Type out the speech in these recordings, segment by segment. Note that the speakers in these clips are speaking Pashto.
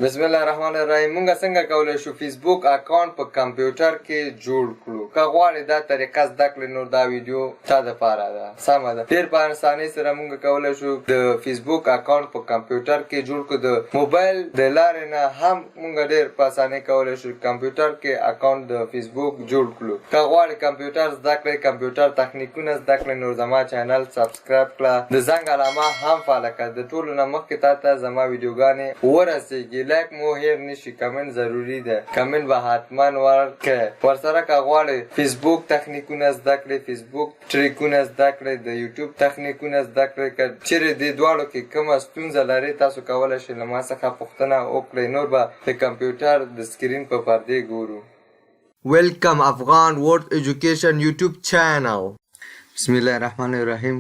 بسم الله الرحمن الرحیم. مونږ څنګه کولی شو فیسبوک اکاونټ په کمپیوټر کې جوړ کړو؟ که غواړې دا طریقه زده کړې، نو دا ویډیو تا دپاره ده. سمه ده، ډېر په اسانۍ سره مونږ کولی شو د فیسبوک اکاونټ په کمپیوټر کې جوړ کړو. د موبایل د لارې نه هم مونږ ډېر په اسانۍ کولی شو کمپیوټر کې اکاونټ د فیسبوک جوړ کړو. که غواړې کمپیوټر زده کړې، کمپیوټر تخنیکونه زده کړې، نو زما چینل سبسکرایب کړه، د زنګ علامه هم فعاله کړه، د ټولو نه مخکې تا ته زما ویډیوګانې ورسیږي. لایک مو هیر نشي، کمنټ ضروري ده، کمنټ به حتما ورکړئ ورسره. که غواړئ فیسبوک تخنیکونه زده کړئ، فیسبوک ټریکونه زده کړئ، د یوټیوب تخنیکونه زده کړئ، که چیرې دې دواړو کې کومه ستونزه لرئ، تاسو کولی شئ له ما څخه پوښتنه وکړئ. نور به د کمپیوټر د سکرین په پردې ګورو. Welcome Afghan World Education YouTube channel. بسم الله الرحمن الرحیم.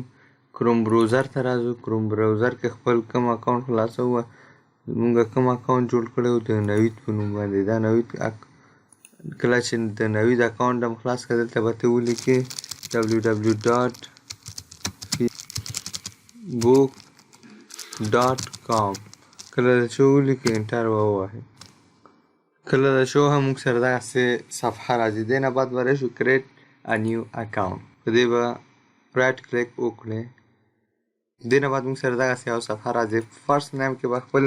کروم browser ته راځو. کروم browser کې خپل کوم اکاونټ خلاصوو. مونږ کوم اکاونټ جوړ کړی و د نوید په نوم باندې، دا نوید. کله چې د نوید اکاونټ هم خلاص کړ، دلته به ته ولیکې www.facebook.com. کله چې ولیکې، enter به ووهې. کله چې هم موږ سره دغسې صفحه راځي، دې نه بعد به راشو create a new account، په دې به right click وکړې. دې نه بعد موږ سره دغسې یو صفحه راځي. First name کې به خپل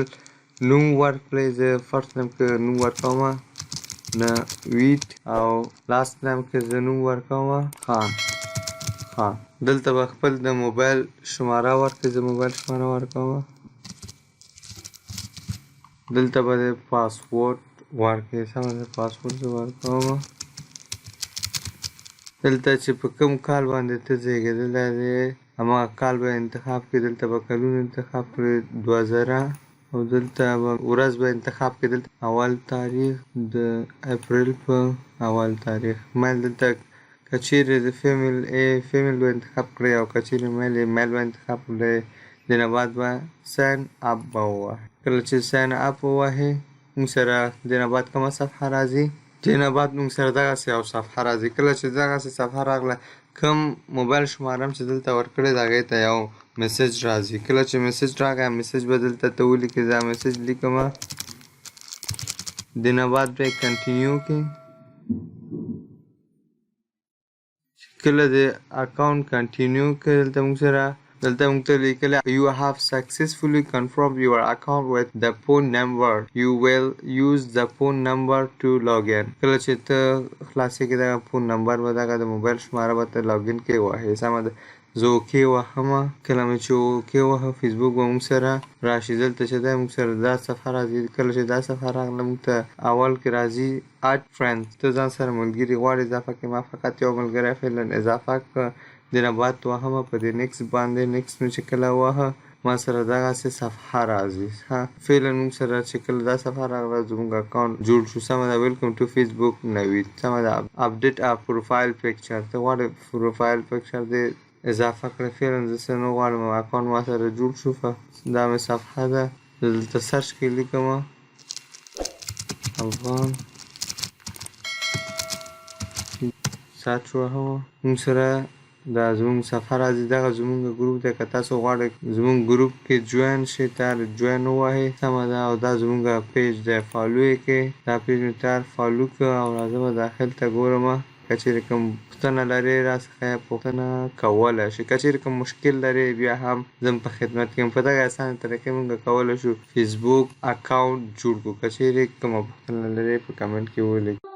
نوم ورکړئ. زه first name کې نوم ورکوم نوید او last name کې زه نوم ورکوم خان. خان. دلته به خپل د موبایل شماره ورکړئ. زه موبایل شماره ورکوم. دلته به د پاسورډ ورکړئ. سمه ده، پاسورډ زه ورکوم. دلته چې په کوم کال باندې ته زیږېدلی دی، هماغه کال به انتخاب کړې. دلته به کلونه انتخاب کړې، 2000، او دلته به ورځ به انتخاب کړې. دلته اول تاریخ، د اپریل په اول تاریخ. Male، دلته که چیرې د female ای، female به انتخاب کړئ او که چیرې male ای، male به انتخاب کړئ. د نه بعد به sign up به ووهئ. کله چې sign up ووهئ، موږ سره د نه بعد کومه صفحه راځي؟ د نه بعد موږ سره دغسې یو صفحه راځي. کله چې دغسې صفحه راغله، کوم موبایل شماره چې دلته ورکړی د هغې ته یو message راځي. کله چې message راغی، message به دلته ته ولیکې. دا message لیکم. د نه بعد به continue کې. کله د اکاونټ continue کې، دلته موږ سره دلته موږ ته لیکلی: "You have successfully confirmed your account with the phone number. You will use the phone number to log in." کله چې ته خلاصې کې، دغه phone number به، دغه د موبایل شماره به ته login کې وهې. سمه ده، زه okay وهم. کله مې چې okay وهه، فیسبوک به موږ سره راشي. دلته چې دی، موږ سره دا صفحه راځي. کله چې دا صفحه راغله، موږ ته اول کې راځي add friend. ته ځان سره ملګري غواړې اضافه کړې. ما فقط یو ملګری فعلا اضافه کړ. د نه بعد وهمه په دې next باندې. Next مې چې کله وهه، ما سره دغسې صفحه راځي. ها، فعلا موږ سره چې کله دا صفحه راغله، زموږ اکاونټ جوړ شو. سمه ده، welcome to Facebook نوید. سمه ده، update a profile picture، ته غواړې profile picture دې اضافه کړې. فعلا زه څه نه غواړم، اکاونټ ما سره جوړ شو. دا مې صفحه ده. دلته search کې لیکم افغان، search وهم. موږ سره دا زموږ صفحه راځي. دغه زموږ ګروپ دی. که تاسو غواړئ زموږ ګروپ کې join شئ، تار join ووهئ. سمه ده، او دا زموږ page دی، follow یې کړئ. دا page مې تار follow کړ او راځم داخل ته ګورم. که چیرې کوم پوښتنه لرې، راڅخه پوښتنه کولی شئ. که چیرې کوم مشکل لرې، بیا هم زه په خدمت کې یم. په دغه اسانه طریقې موږ کولی شو فیسبوک اکاونټ جوړ کړو. که چیرې کومه پوښتنه لرې، په کمنټ کې ولیکئ.